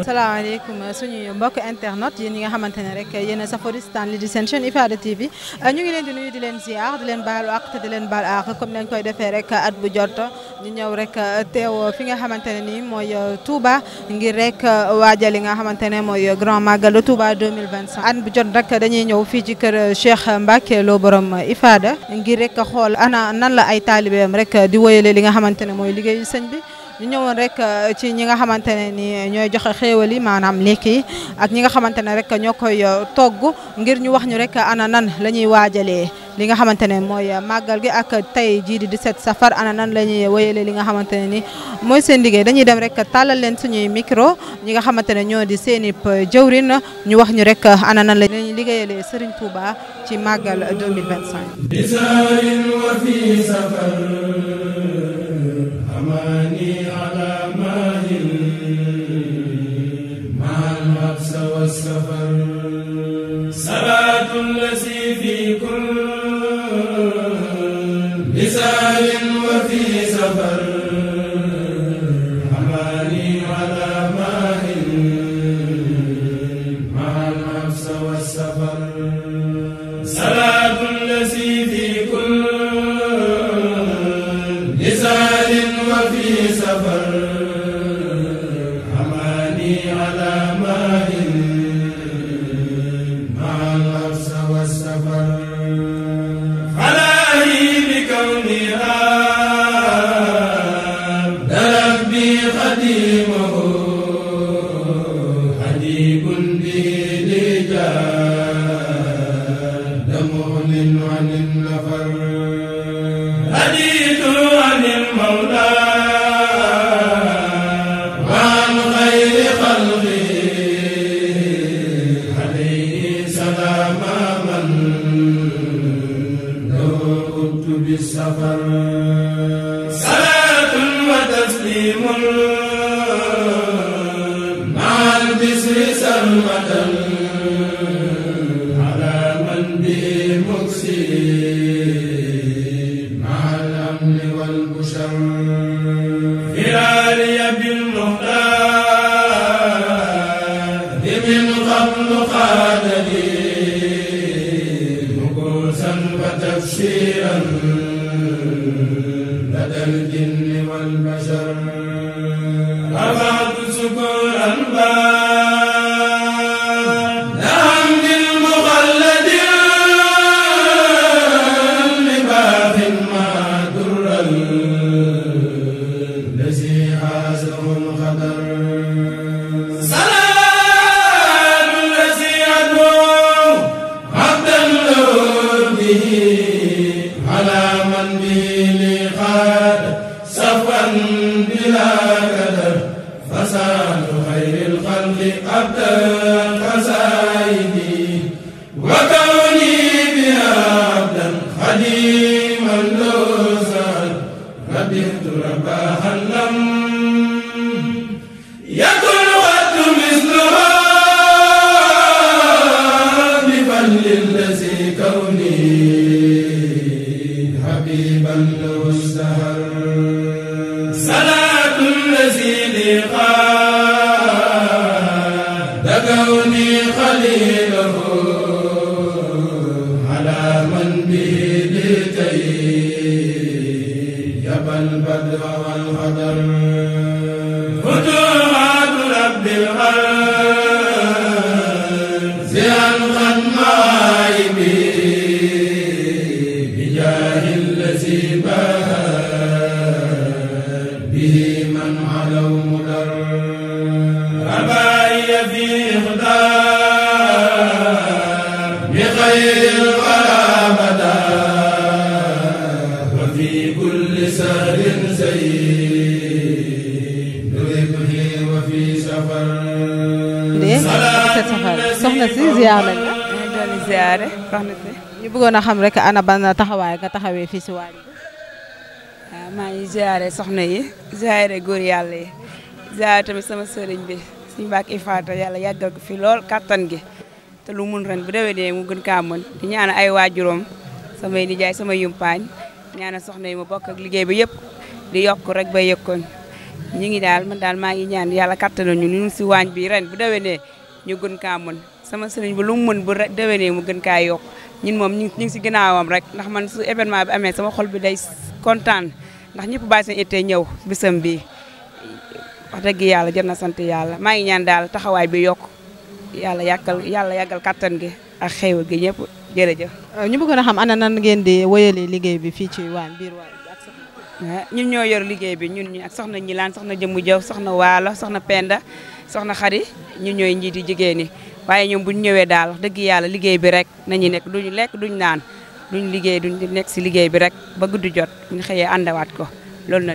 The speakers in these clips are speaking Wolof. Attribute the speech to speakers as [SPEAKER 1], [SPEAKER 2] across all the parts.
[SPEAKER 1] salaamaaleykum suñuy mbokk internet yéen ñi nga xamante ne rek yéen a safoo di seetaan li di seen chaîne IFADA TV ñu ngi leen di nuyu di leen ziar di leen baalu àq te di leen baal àq comme nañ koy defee rek at bu jot ñu ñëw rek teew fi nga xamante ne nii mooy Touba ngir rek waajal li nga xamante ne mooy grand magal de Touba 2025 at bu jot rek dañuy ñëw fii ci kër Cheikh Mbacké Lo borom IFADA ngir rek xool ana nan la ay taalibeem rek di woyale li nga xamante ne mooy liggéeyu sëñ bi. ñu ñëwoon rek ci ñi nga xamante ne ni ñooy joxe xéewal yi maanaam lekk yi ak ñi nga xamante ne rek ñoo koy togg ngir ñu wax ñu rek ana nan la ñuy waajalee li nga xamante ne mooy màggal gi ak tey jii di 17 safar ana nan la ñuy woyalee li nga xamante ne ni mooy seen liggéey dañuy dem rek tàllal leen suñuy micro ñi nga xamante ne ñoo di seenib jëwrin ñu wax ñu rek ana nan la ñuy liggéeyalee Serigne Touba ci màggal 2025.
[SPEAKER 2] أماني على ماهل مع الحبس والسفر صلاة الذي في كل لسان وفي سفر أماني على ماهل مع الحبس والسفر صلاة الذي في كل لسان وفي سفر أماني على ماهل مع الحبس والسفر فلاهي بكوني عبد ربي خديمه حديب به لجاد مغن عن النفر هديت عن المولى وعن خير خلقه عليه سلام من له كنت بالسفر صلاة وتسليم مع البسر سلمة على من به مكسي مع الأمن والبشر فراري بالمختار من قبل خادني مكوسا وتبشيرا لدى الجن والبشر رفعت سكورا على من به لقاد صفا بلا قدر فساد خير الخلق أبدا قصائدي وكوني بها عبدا خديما لوزاد ربحت رباها لم يكن وقت مثلها بفضل الذي كوني حبيبا له اشتهر صلاة الذي لقاد كوني خليله على من به لطيب البدر والقدر فتوحات رب الأرض عن خدمائي بجاه الذي بات به من علوا مدر رباي في إخدام بخير القرابة وفي كل سهر زين نربه وفي سفر
[SPEAKER 1] soxna si ziar lañ la.
[SPEAKER 3] doon ziare soxna si.
[SPEAKER 1] ñu bëggoon a xam rek ana ban taxawaay nga taxawee fii si waaj bi.
[SPEAKER 3] waaw maa ngi ziare soxna yi ziare góor yàlla yi ziare tamit sama sëriñ bi suñu Mbacké IFADA yàlla yàggal ko fi lool kattan gi te lu mun ren bu déwénee mu gën kaa mën di ñaan ay waajuram samay nijaay sama yumpaañ ñaanal soxna yi mu bokk ak liggéey bi yëpp di yokk rek ba yëkkoon ñi ngi daal man daal maa ngi ñaan yàlla kattanal ñu ñu si waañ bi ren bu déwénee ñu gën kaa mën sama sëriñ bu lu mu mën bu déwénee mu gën kaa yokk ñun moom ñu ngi si ginnaawam rek ndax man su événement bi amee sama xol bi day kontaan ndax ñëpp bàyyi seen ittee ñëw bisam bi wax dëgg yàlla jot na sant yàlla maa ngi ñaan daal taxawaay bi yokk yàlla yàggal kattan gi ak xéewal gi ñëpp jërëjëf.
[SPEAKER 1] ñu bëggoon a xam ana nan ngeen di wéyalee liggéey bi fii ci waañ biir waañ bi ak soxna.
[SPEAKER 3] ñun ñoo yor liggéey bi ñun ak soxna Ñilaan soxna Jëmmu Jaw soxna Waalo soxna Penda soxna Xari ñun ñooy njiiti jigéen ñi waaye ñoom bu ñu ñëwee daal wax dëgg yàlla liggéey bi rek nañu nekk duñu lekk duñu naan duñu liggéey duñu nekk si liggéey bi rek ba guddi jot bu ñu xëyee àndawaat ko loolu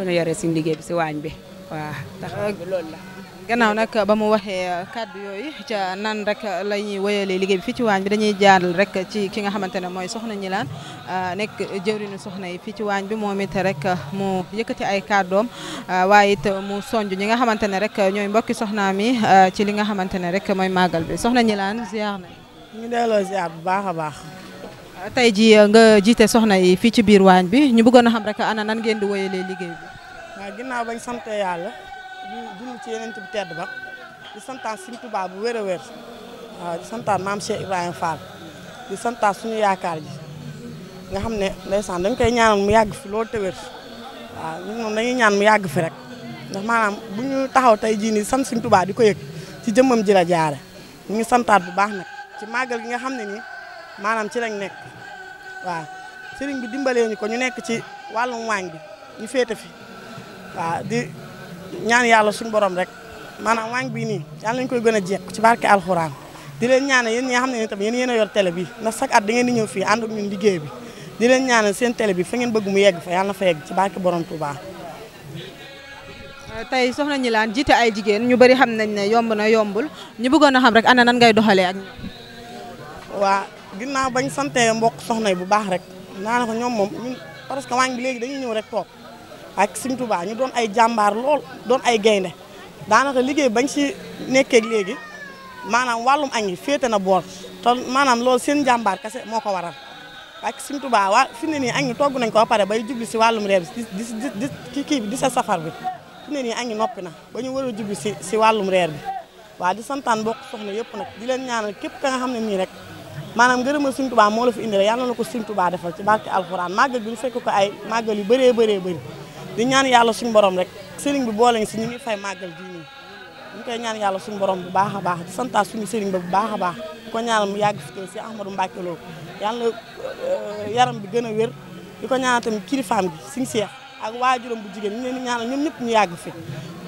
[SPEAKER 3] na yoree si liggéey bi si waañ bi waaw tax loolu la.
[SPEAKER 1] gannaaw nag ba mu waxee kàddu yooyu ca nan rek la ñuy wéyalee liggéey bi fii ci waañ bi dañuy jaaral rek ci ki nga xamante ne mooy soxna Ñilaan nekk jëwriñu soxna yi fii ci waañ bi moom it rek mu yëkkati ay kàddoom waaye it mu sonj ñi nga xamante ne rek ñooy mbokki soxna mi ci li nga xamante ne rek mooy màggal bi soxna Ñilaan ziar na.
[SPEAKER 4] ñu delloo ziar bu baax a baax.
[SPEAKER 1] tey ji nga jiite soxna yi fii ci biir waañ bi ñu bëggoon a xam rek ana nan ngeen di wéyalee liggéey bi.
[SPEAKER 4] waaw ginnaaw bañ sante yàlla di dund ci yeneen bu tedd ba di santaan Sëriñ Tuubaa bu wér a wér waaw di santaan maam Cheikh Ibrahima Fall di santaan suñu yaakaar ji nga xam ne ndeysaan dañ koy ñaanal mu yàgg fi loolu te wér waaw ñun moom dañuy ñaan mu yàgg fi rek ndax maanaam bu ñu taxaw tey jii nii sant Sëriñ Tuubaa di ko yëg ci jëmmam ji la jaare ñu ngi santaat bu baax nag ci màggal gi nga xam ne nii maanaam ci lañ nekk waaw sëriñ bi dimbalee ñu ko ñu nekk ci wàllum waañ bi ñu féete fi waaw di ñaan yàlla suñu borom rek maanaam waañ bii nii yàlla nañu koy gën a jekk ci barke alxuraan di leen ñaanal yéen ñi nga xam ne ni tamit yéen a yor télé bi ndax chaque at da ngeen di ñëw fii ànd ak ñun liggéey bi di leen ñaanal seen télé bi fa ngeen bëgg mu yegg fa yàlla na fa yegg ci barke borom Touba.
[SPEAKER 1] tey soxna Ñilaan jiite ay jigéen ñu bari xam nañ ne yomb na yombul ñu bëggoon a xam rek ana nan ngay doxalee ak ñoom.
[SPEAKER 4] waa ginnaaw bañ sante mbokk soxna yi bu baax rek naa ko ñoom moom ñun parce que waañ bi léegi dañuy ñëw rek toog ak Sëriñ Tuubaa ñu doon ay jàmbaar lool doon ay gaynde daanaka liggéey bañ si nekkee léegi maanaam wàllum añ yi féete na boor te maanaam loolu seen jàmbaar kese moo ko waral ak Sëriñ Tuubaa waa fi ne nii añ yi togg nañ ko ba pare bay jubli si wàllum reer bi di kii bi di sa safar bi fi ne nii añ yi noppi na ba ñu war a jubli si wàllum reer bi waa di santaan mbokk soxna yëpp nag di leen ñaanal képp ka nga xam ne nii rek maanaam ngërëmal Sëriñ Tuubaa moo la fi indi rek yàlla na ko Sëriñ Tuubaa defal ci barke alxuraan màggal bi ñu fekk ko ay màggal yu bëree bëri di ñaan yàlla suñu borom rek sëriñ bi boole ñu si ñu ngi fay màggal bii nii ñu koy ñaan yàlla suñu borom bu baax a baax di santaa suñu sëriñ ba bu baax a baax di ko ñaanal mu yàgg fi tey si Ahmadou Mbacke Lo yàlla yaram bi gën a wér di ko ñaanal tamit kilifaam gi Sëriñ Seex ak waajuram bu jigéen ñu leen di ñaanal ñoom ñëpp ñu yàgg fi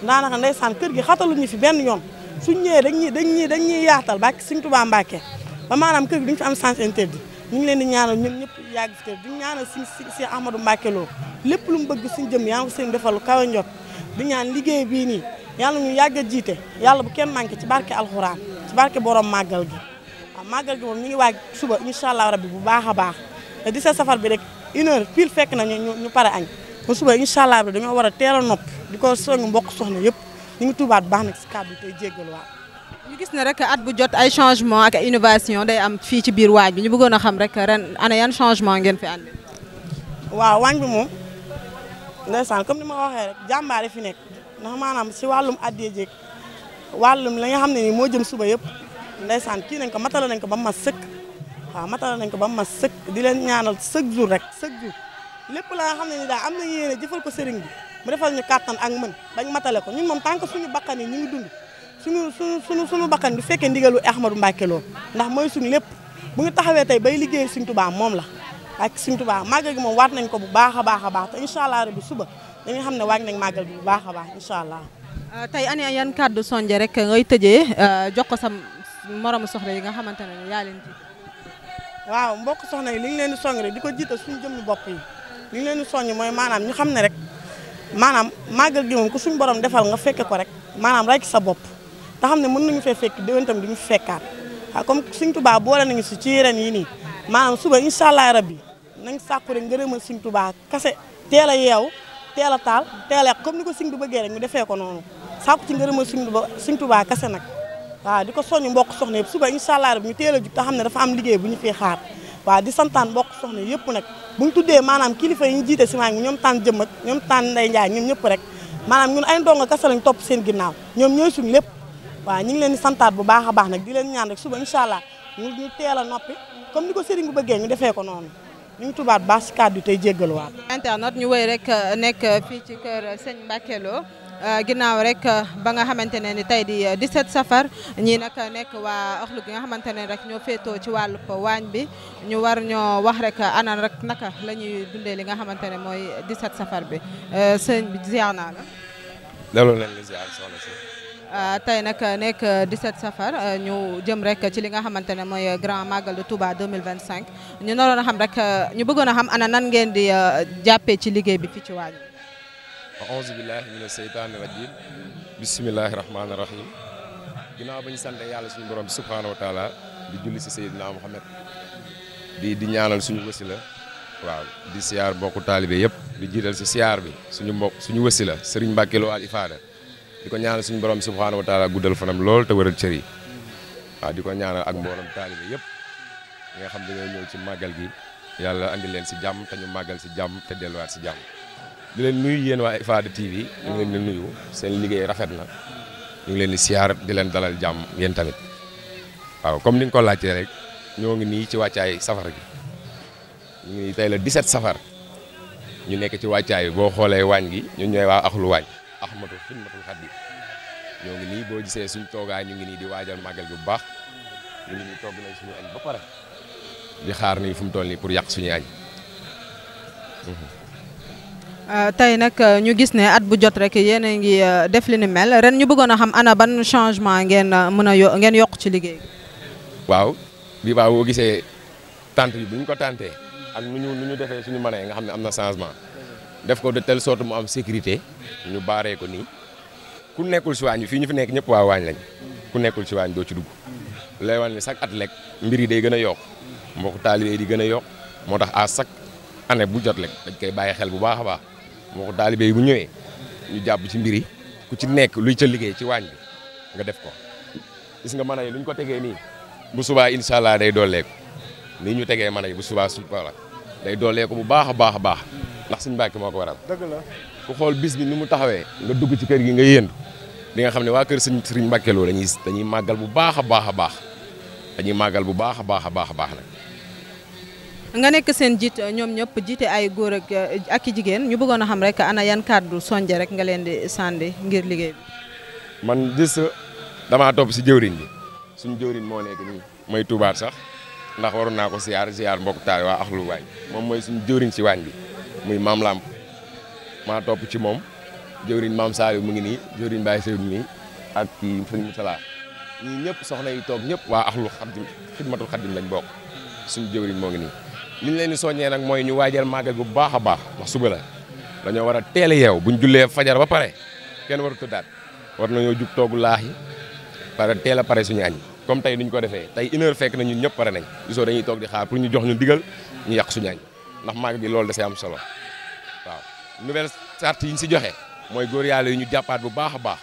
[SPEAKER 4] daanaka ndeysaan kër gi xataluñu fi benn yoon suñ ñëwee dañuy yaatal bàkki Sëriñ Tuubaa Mbacke ba maanaam kër gi duñu fi am sens interdit ñu ngi leen di ñaanal ñoom ñëpp yàgg fi tey di ñaanal si Ahmadou Mbacke Lo lépp lu mu bëgg suñu jëm yaa ngi ko seen defal lu kawe njot di ñaan liggéey bii nii yàlla ñu yàgg a jiite yàlla bu kenn manqué ci barke alxuraan ci barke borom màggal gi waaw màggal gi moom ñu ngi waaj suba incha allah rabbi bu baax a baax te di sa safar bi rek 1 heure pile fekk na ñu pare añ ba suba incha allah rabbi dañoo war a teel a noppi di ko soñu mbokk soxna yëpp ñu ngi tuubaat bu baax nag si kàddu tey jéggal waat
[SPEAKER 1] ñu gis ne rek at bu jot ay changement ak ay innovation day am fii ci biir waañ bi ñu bëggoon a xam rek ren ana yan changement ngeen fi andi.
[SPEAKER 4] waaw waañ bi moom ndeysaan comme ni ma waxee rek jàmbaar yi fi nekk ndax maanaam si wàllum addee jéeg wàllum la nga xam ne nii moo jëm suba yëpp ndeysaan kii nañ ko matala nañ ko ba mu ma sëkk waaw matala nañ ko ba mu ma sëkk di leen ñaanal chaque jour rek chaque jour lépp la nga xam ne ni daal am na yéene jëfal ko sëriñ bi mu defal ñu kàttan ak mën bañ matale ko ñun moom tant que suñu bakkan yi ñu ngi dund suñu bakkan du fekkee ndigalu Ahmadou Mbacke Lo ndax mooy suñu lépp bu ñu taxawee tey bay liggéey Sëriñ Tuubaa moom la ak Sëriñ Tuubaa màggal gi moom waat nañ ko bu baax a baax te incha allah rabbi suba dañuy xam ne waaj nañ màggal bi bu baax a baax incha allah.
[SPEAKER 1] tey ani yan kàddu sonje rek ngay tëjee jox ko sa moromu soxna yi nga xamante ne yaa leen ji.
[SPEAKER 4] waaw mbokk soxna yi li ñu leen di soññ rek di ko jiital suñu jëmmi bopp yi li ñu leen di soññ mooy maanaam ñu xam ne rek maanaam màggal gi moom ku suñu borom defal nga fekke ko rek maanaam rek sa bopp te xam ne mën nañu fee fekk déwén tam di ñu fekkaat waaw comme Sëriñ Tuubaa boole nañu si ci ren yi nii maanaam suba incha allah rabbi nañ sàkku rek ngërëmal Sëriñ Tuubaa kase teel a yeew teel a taal teel a comme ni ko Sëriñ bi bëggee rek ñu defee ko noonu sàkku ci ngërëmal Sëriñ Tuubaa kase nag waaw di ko soññ mbokk soxna yëpp suba incha allah rabbi ñu teel a jug te xam ne dafa am liggéey bu ñu fii xaar waaw di santaan mbokk soxna yëpp nag bu ñu tuddee maanaam kilifa yi ñu jiite si waañ bi ñoom tànn jëm ak ñoom tànn Ndeye Ndiaye ñoom ñëpp rek maanaam ñun ay ndongo kese lañ topp seen ginnaaw ñoom ñooy suñu lépp waaw ñu ngi leen di santaat bu baax a baax nag di leen ñaan rek suba incha allah ñu teel a noppi comme ni ko sëriñ bu bëggee ñu defee ko noonu ñu ngi tubaat baax si kàddu tey jéggaluwaat.
[SPEAKER 1] internet ñu wéy rek nekk fii ci kër sëñ Mbacke Lo ginnaaw rek ba nga xamante ne ni tey di 17 safar ñii nag nekk waa axlu gi nga xamante ne rek ñoo féetoo ci wàllu waañ bi ñu war ñoo wax rek ana rek naka la ñuy dundee li nga xamante ne mooy 17 safar bi sëñ bi ziar naa la.
[SPEAKER 5] delloo nañ la ziar soxna si.
[SPEAKER 1] tey nag nekk 17 safar ñu jëm rek ci li nga xamante ne mooy grand magal de Touba 2025 ñu naroon a xam rek ñu bëggoon a xam ana nan ngeen di jàppee ci liggéey bi fii ci waañ bi.
[SPEAKER 5] auzu billahi mina seytaani rajim bismillahi rahmaani rahim ginnaaw ba ñu sant yàlla suñu borom bi subhaanahu wa taala di julli si Seydina Muhammad di ñaanal suñu wasila waaw di siyaar mbokku taalibe yëpp di jiital si siyaar bi suñu wasila Serigne Mbacke Lo al Ifada di ko ñaanal suñu borom bi subhaanahu wa taala guddal fanam lool te wëral cër yi waaw di ko ñaanal ak mboolem taalibe yëpp ñi nga xam dañoo ñëw ci màggal gi yàlla andi leen si jàmm te ñu màggal si jàmm te delluwaat si jàmm di leen nuyu yéen waa Ifada TV ñu ngi leen di nuyu seen liggéey rafet na ñu ngi leen di siyaar di leen dalal jàmm yéen tamit waaw comme ni nga ko laajtee rek ñoo ngi nii ci wàccaay safar gi ñu ngi tey la 17 safar ñu nekk ci wàccaay bi boo xoolee waañ gi ñun ñooy waa axlu waañ Ahmadu Xidmatul Xaadim ñoo ngi nii boo gisee suñ toogaay ñu ngi nii di waajal màggal gi bu baax ñu ngi nii togg nañ suñu añ ba pare di xaar nii fu mu toll nii pour yàq suñu añ.
[SPEAKER 1] tey nag ñu gis ne at bu jot rek yéen a ngi def li ni mel ren ñu bëggoon a xam ana ban changement ngeen mën a ngeen yokk ci liggéey bi.
[SPEAKER 5] waaw bii baa boo gisee tante bi bu ñu ko tantee ak nu ñu defee suñu mënee nga xam ne am na changement def ko de telle sorte mu am sécurité ñu baaree ko nii ku nekkul si waañ bi fii ñu fi nekk ñëpp waa waañ lañ ku nekkul si waañ doo ci dugg lay wan ne chaque at lekk mbir yi day gën a yokk mbokk taalibe yi di gën a yokk moo tax à chaque année bu jot lekk dañ koy bàyyi xel bu baax a baax mbokk taalibe yi bu ñëwee ñu jàpp ci mbir yi ku ci nekk luy ca liggéey ci waañ bi nga def ko gis nga mën a yi luñ ko tegee nii bu subaa incha allah day dooleeku nii ñu tegee mën a yi bu subaa la day dooleeku bu baax a baax a baax ndax suñu Mbàkke moo ko waral. dëgg la ku xool bis bi ni mu taxawee nga dugg ci kër gi nga yéendu di nga xam ne waa kër Sëriñ Mbàkke Lo dañuy màggal bu baax a baax a baax dañuy màggal bu baax a baax a baax a baax nag.
[SPEAKER 1] nga nekk seen jiit ñoom ñëpp jiite ay góor ak i jigéen ñu bëggoon a xam rek ana yan kàddu sonje rek nga leen di sànni ngir liggéey bi.
[SPEAKER 5] man gis damaa topp si jëwriñ bi suñu jëwriñ moo nekk nii may tuubaat sax ndax waroon naa ko ziar mbokk taal waa axlu waañ moom mooy suñu jëwriñ si waañ bi muy maam Lamp maa topp ci moom jëwriñ maam Saliou mu ngi nii jëwriñ Baye Seydou nii ak kii sëñ Moussala ñii ñëpp soxna yi toog ñëpp waa axlu Xidmatul Xaadim lañ bokk suñu jëwriñ moo ngi nii li ñu leen di soññee nag mooy ñu waajal màggal bu baax a baax ndax suba la dañoo war a teel a yeew buñ jullee fajar ba pare kenn waru tëddaat war nañoo jug toogu laax yi pare teel a pare suñu añ comme tey duñ ko defee tey 1 heure fekk na ñun ñëpp pare nañ gisoo dañuy toog di xaar pour ñu jox ñu digal ñu yàq suñu añ ndax màggal gi loolu da see am solo waaw nouvelle charte yi ñu si joxe mooy góor yàlla yi ñu jàppaat bu baax a baax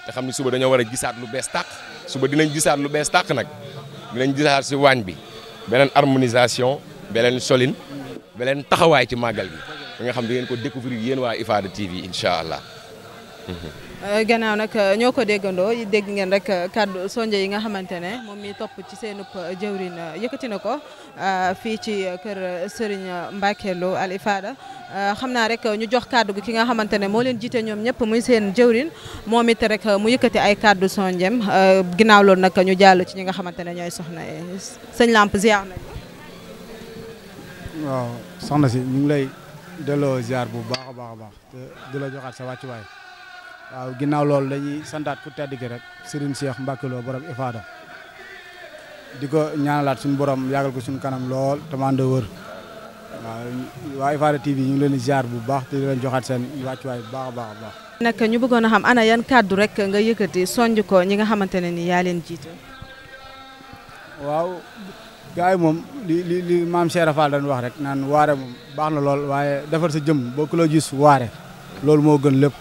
[SPEAKER 5] te xam ne suba dañoo war a gisaat lu bees tàq suba dinañ gisaat lu bees tàq nag dinañ gisaat si waañ bi beneen harmonisation beneen solin beneen taxawaay ci màggal gi ba nga xam di ngeen ko découvrir yéen waa Ifada TV incha allah.
[SPEAKER 1] gannaaw nag ñoo ko déggandoo dégg ngeen rek kàddu sonje yi nga xamante ne moom mi topp ci seenub jëwrin yëkkati na ko fii ci kër Serigne Mbacke Lo al Ifada xam naa rek ñu jox kàddu gi ki nga xamante ne moo leen jiite ñoom ñëpp muy seen jëwrin moom it rek mu yëkkati ay kàddu sonjem ginnaaw loolu nag ñu jàll ci ñi nga xamante ne ñooy soxna sëñ Lamp ziar nañ.
[SPEAKER 6] waaw soxna si ñu ngi lay delloo ziar bu baax a baax a baax te di la joxaat sa wàccuwaay waaw ginnaaw loolu dañuy santaat ku tedd gi rek Serigne Cheikh Mbacke Lo borom Ifada di ko ñaanalaat suñu borom yàggal ko suñu kanam lool te mande wër waaw waa Ifada TV ñu ngi leen di ziar bu baax te di leen joxaat seen wàccuwaay bu baax a baax a baax.
[SPEAKER 1] nag ñu bëggoon a xam ana yan kàddu rek nga yëkkati sonj ko ñi nga xamante ne ni yaa leen jiite.
[SPEAKER 6] waaw gars yi moom li maam Cheikh Fall dañ wax rek naan waare moom baax na lool waaye defar sa jëm boo ko la gis waare loolu moo gën lépp.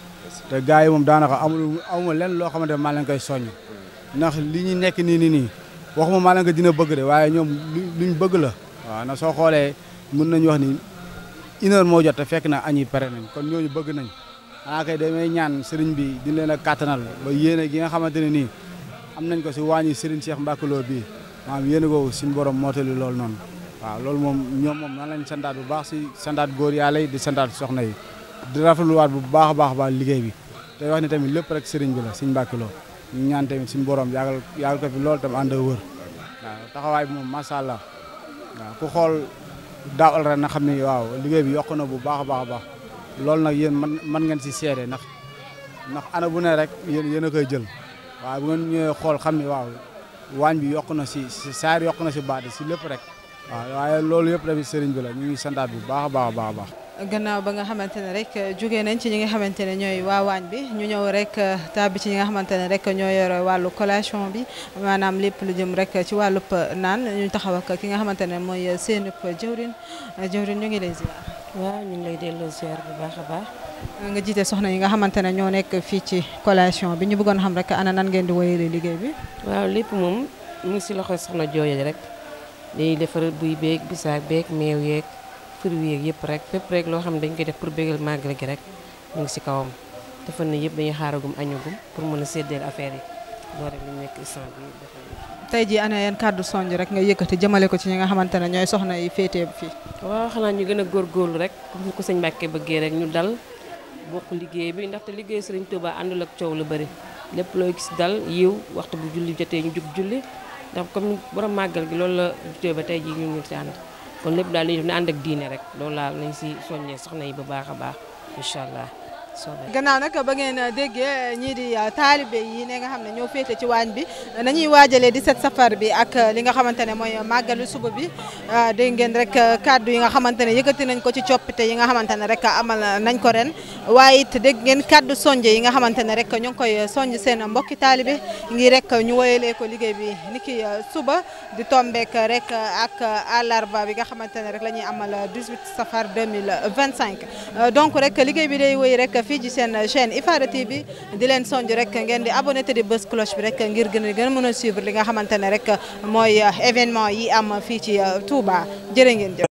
[SPEAKER 6] te gars yi moom daanaka amuma lenn loo xamante ne maa leen koy soññ ndax li ñu nekk nii waxuma maa leen ko dina bëgg de waaye ñoom luñ bëgg la waaw na soo xoolee mën nañu wax ni 1 heure moo jot te fekk na añi pare nañ kon ñooñu bëgg nañ xanaa kay damay ñaan sëriñ bi di leen a kàttanal ba yéene gi nga xamante ne nii am nañ ko si wàññi sëriñ Cheikh Mbacke Lo bii maanaam yéene ko suñu borom mootali loolu noonu waaw loolu moom ñoom moom nan lañ santaat bu baax si santaat góor yàlla yi di santaat soxna yi di rafetluwaat bu baax a baax liggéey bi te wax ni tamit lépp rek sëriñ bi la suñu Mbacke Lo ñu ñaan tamit suñu borom yàggal ko fi loolu tam ànd ak wër waaw taxawaay bi moom macha allah waaw ku xool daawal ren na xam ne waaw liggéey bi yokk na bu baax a baax loolu nag yéen man ngeen si seede ndax ana bu ne rek yéen a koy jël waaw bu ngeen ñëwee xool xam ne waaw waañ bi yokk na si saar yokk na si baati si lépp rek waaw waaye loolu yëpp tamit sëriñ bi la ñu ngi santaat bu baax a baax
[SPEAKER 1] gannaaw ba nga xamante ne rek jógee nañ ci ñi nga xamante ne ñooy waa waañ bi ñu ñëw rek tàbbi ci ñi nga xamante ne rek ñoo yore wàllu collation bi maanaam lépp lu jëm rek ci wàllub naan ñu taxaw ak ki nga xamante ne mooy seenub jëwrin ñu ngi lay ziar.
[SPEAKER 7] waaw ñu ngi lay delloo ziar bu baax a baax.
[SPEAKER 1] nga jiite soxna yi nga xamante ne ñoo nekk fii ci collation bi ñu bëggoon xam rek ana nan ngeen di wéyale liggéey bi.
[SPEAKER 7] waaw lépp moom mu ngi si loxoy soxna jooyal rek dañuy defar buy beeg bisaab beeg meew yeeg fruits yeeg yëpp rek fépp rek loo xam ne dañ koy def pour bégal màggal gi rek ñu ngi si kawam defal na yëpp dañuy xaaragum añugum pour mën a séddale affaire yi loolu rek lañ nekk instant bi defal.
[SPEAKER 1] tey jii ana yan kàddu sonj rek nga yëkkati jëmale ko ci ñi nga xamante ne ñooy soxna yi féetee fii.
[SPEAKER 7] waaw xanaa ñu gën a góorgóorlu rek comme ko sëñ Mbàkke bëggee rek ñu dal bokk liggéey bi ndaxte liggéey Sëriñ Tuubaa àndul ak coow lu bëri lépp looy gis dal yiw waxtu bu julli jotee ñu jug julli ndax comme borom màggal gi loolu la jutee ba tey jii ñu ngi ci ànd kon lépp daal li def na ànd ak diine rek loolu laa nañ si soññee soxna yi bu baax a baax incha allah.
[SPEAKER 1] gannaaw nag ba ngeen déggee ñii di taalibe yi ne nga xam ne ñoo féete ci waañ bi nañuy waajalee 17 safar bi ak li nga xamante ne mooy màggalu suba bi dégg ngeen rek kaddu yi nga xamante ne yëkkati nañ ko ci coppite yi nga xamante ne rek amal nañ ko ren waaye it dégg ngeen kaddu sonje yi nga xamante ne rek ñu ngi koy sonj seen mbokki taalibe ngi rek ñu woyalee ko liggéey bi niki suba di tombeek rek ak àllarba bi nga xamante ne rek la ñuy amal 18 safar 2025 donc rek liggéey bi day wéy rek fii ci seen chaîne IFADA TV di leen sonj rek ngeen di abonné te di bës cloche bi rek ngir gën a mën a suivre li nga xamante ne rek mooy événement yi am fii ci Touba jërë ngeen jëf